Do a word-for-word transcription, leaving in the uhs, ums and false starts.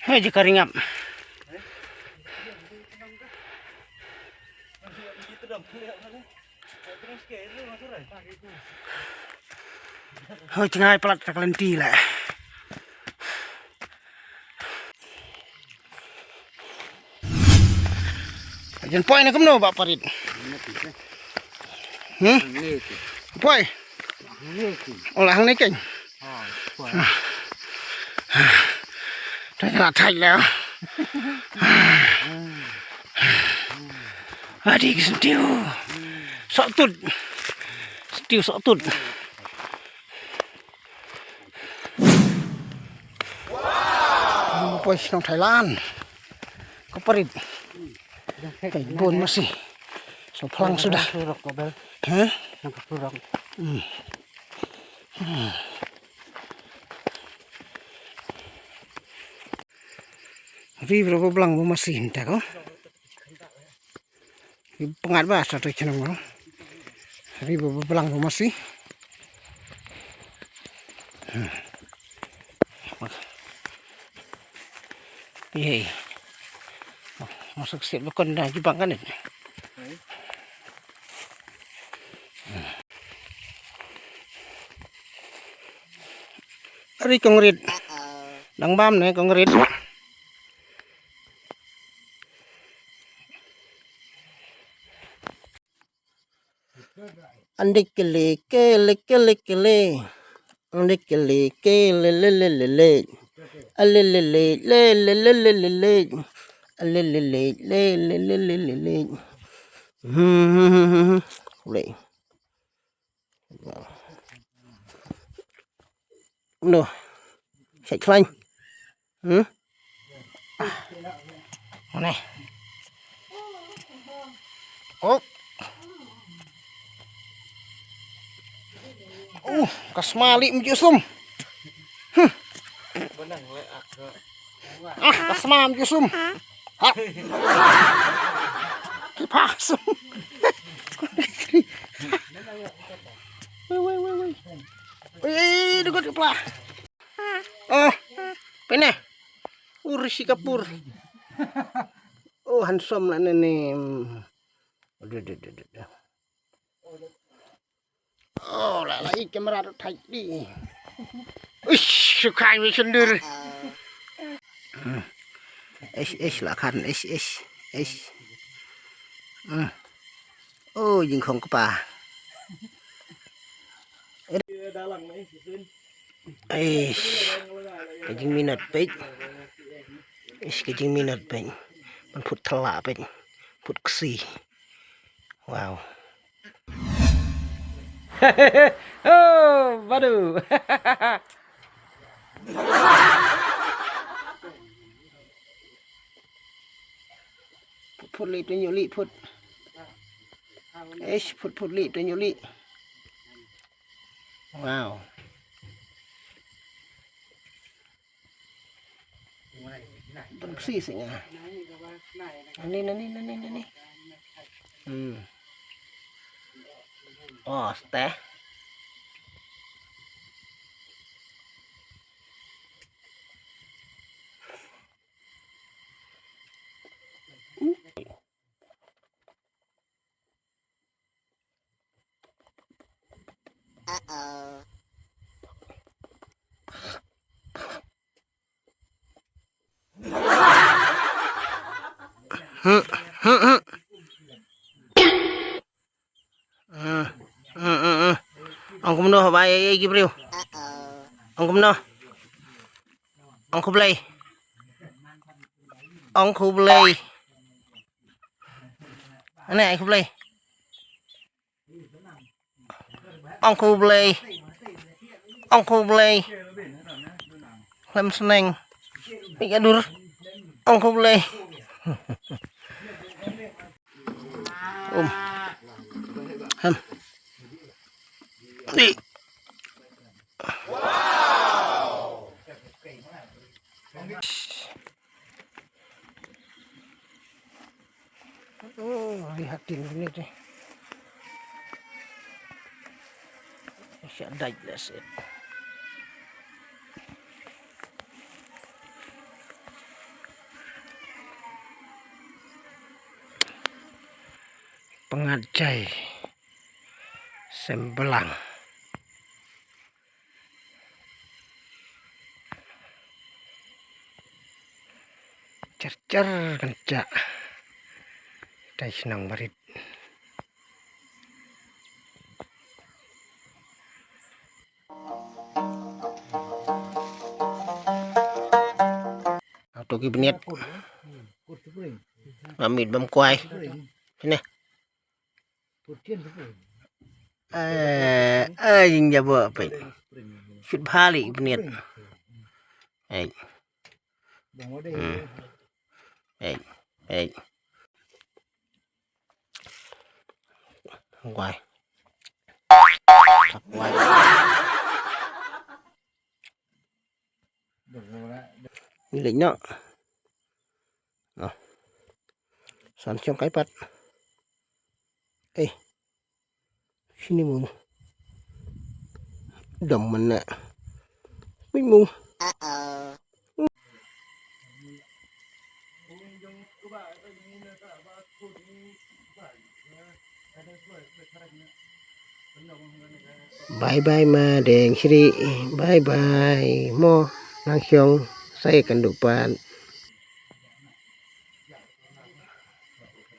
Hei, jaka ringap. Hei, jngai palat ta ka lynti la. Jan poi na kumno ba parit. Hmm? Poi. Ola hangne keng. Thai la thai la. Adi ki sentiw. Sok tut. Sentiw sok tut. Poi shnong Thailand. Ka parit. Kai bun masi. So plang sudah. Hah? Hmm. Ri bro blang bu masi hinta ko. Pyngat ba sa to chnong ko. Ri bu blang bu masi. Ye. Masuk sip bekon dah jubang kan. Ari kongrit. Dang bam ne kongrit. Ande kele kele kele kele. Ande kele kele le le le le. Ale le le le le le le le le. Ale le le le le le le le le. Hmm. Le. No. Sai khlain. Hmm? Mane. Oh. Uh, ka sma li mju sum. Hmm. Ah, ka sma mju sum. Ha. Ki pa sum. Wei, wei, wei, wei. Wei, dugot ki pla. Oh, pene. Ur Rishi Kapoor. Oh, handsome lah ni, ni. Aduh, aduh, aduh, aduh, aduh. Oh, la la, i kamera tu tight di. Uish, sukai mi sendur. Ish, ish, la khan, ish, ish, ish. Hmm. Oh, jingkhong kpa. Ish, ka jingminot peit. Ish, ka jingminot peit. Ban phut thala peit. Phut ksi. Wow. Oh, badu. Phut phut li tu nyuli phut. Ish, phut phut li tu nyuli. Wow. Bun ksi singa. Nani, nani, nani, nani. Hmm. Oh, steh. Uh-oh. Hmm, hmm, hmm. Hmm, hmm, hmm, hmm. Ong kumno ba ei ei ki briew. Ong kumno. Ong khublei. Ong khublei. Ane ai khublei. Ong khublei. Ong khublei. Khlem sneng. Pik adur. Ong khublei. Um. Ham. Di. Oh, lihat ini, ini deh. Siap dait, that's it. Ngat jai. Semblang. Cer cer kan jak. Dei shnong barit. Auto ki bniat. Bam mit bam kwai. Sini. Eh, eh, jing jabo peit. Shut bhali bniat. Eh. Hmm. Eh, eh. Kwai. Kwai. Ni lek noh. Noh. San siong kai pat. Eh. Sini mu. Dom mana. Ming mu. Bye bye ma deng shri. Bye bye mo nang shong sai kan dupan.